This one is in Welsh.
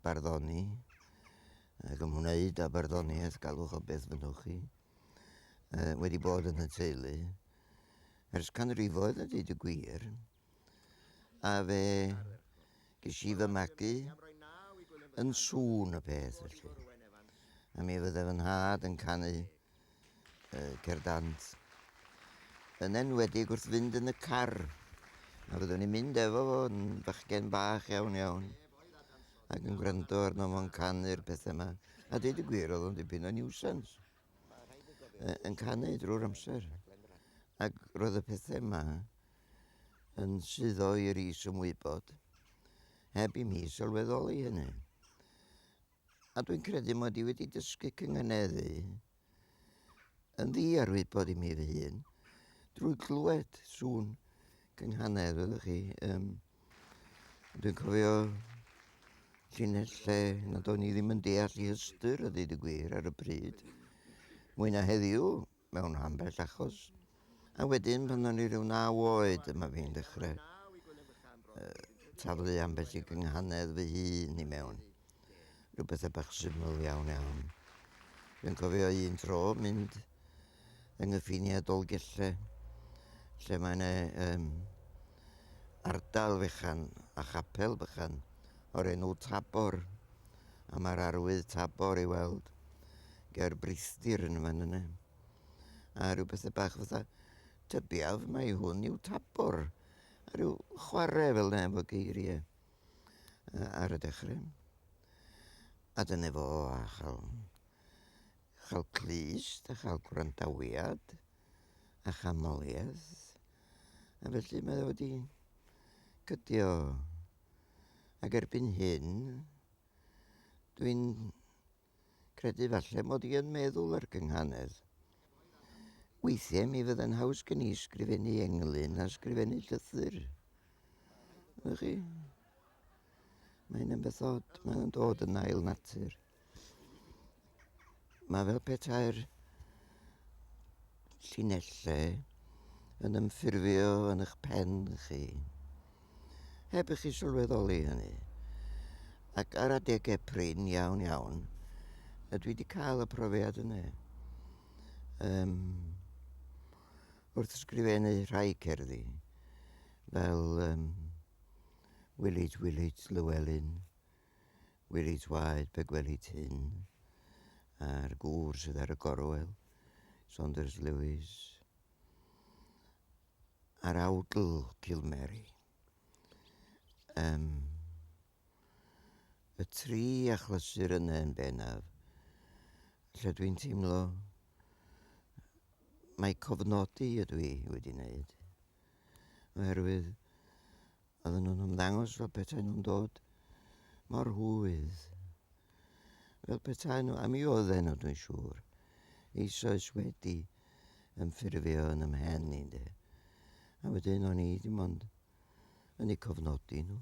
barddoni, ac ymwneud â barddoniaeth, galwch o beth fynnwch chi, wedi bod yn y teulu ers canrifoedd a dweud y gwir. A fe ges i fy magu yn sŵn y peth felly. A mi fydde fy nhad yn canu cerdant, yn enwedig wrth fynd yn y car. A fyddwn i'n mynd efo fo yn fachgen bach iawn iawn ac yn gwrando arno fo'n canu'r pethau yma. A dweud y gwir, oedd o'n dipyn o nuisance yn canu drwy'r amser. Ac roedd y pethau yma yn suddo i'r is-ymwybod heb i mi sylweddoli hynny. A dwi'n credu mod i wedi dysgu cynganeddu yn ddiarwybod i mi fy hun drwy glywed sŵn cynghanedd, fyddwch chi. Um, dwi'n cofio llinell lle nad o'n i ddim yn deall i ystyr a dweud y gwir ar y pryd. Mwy na heddiw, mewn ambell achos. A wedyn pan o'n i ryw naw oed dyma fi'n dechrau taflu ambell i gynghanedd fy hun i mewn. Rhyw bethau bach syml iawn iawn. Dwi'n cofio un tro mynd yng nghyffiniau Dolgellau lle mae yna um, ardal fechan a chapel bychan o'r enw Tabor a mae'r arwydd Tabor i weld ger Brithdir yn y fan yna. A rhyw bethau bach fatha, tybiaf mai hwn yw Tabor. A rhyw chwarae fel yna efo geiriau ar y dechrau. A dyna fo, a chael, chael clust, a chael gwrandawiad, a chanmoliaeth. A felly mae o wedi cydio. Ac erbyn hyn, Dwi'n credu falle mod i yn meddwl ar gynghanedd. Weithiau mi fydde'n haws gen i sgrifennu englyn na sgrifennu llythyr. Ydych chi? Mae'n yn beth od, mae'n dod yn ail natur. Mae fel petai'r llinellau yn ymffurfio yn eich pen chi, heb i chi sylweddoli hynny. Ac ar adegau prin iawn iawn, y dwi wedi cael y profiad yna. Um, wrth ysgrifennu rhai cerddi, fel um, Wylit, Wylit, Lywelyn, Wylit waed pe gwelit hyn, a'r gŵr sydd ar y gorwel, Saunders Lewis, a'r awdl Cilmeri. Um, y tri achlysur yna yn bennaf, lle dwi'n teimlo mae cofnodi ydw i wedi wneud, oherwydd Oedden nhw'n ymddangos fel petai nhw'n dod mor hwydd. Fel petai nhw, a mi oedden nhw dwi'n siŵr, eisoes wedi ymffurfio yn ymhen i, de. A wedyn o'n i dim ond yn eu cofnodi nhw.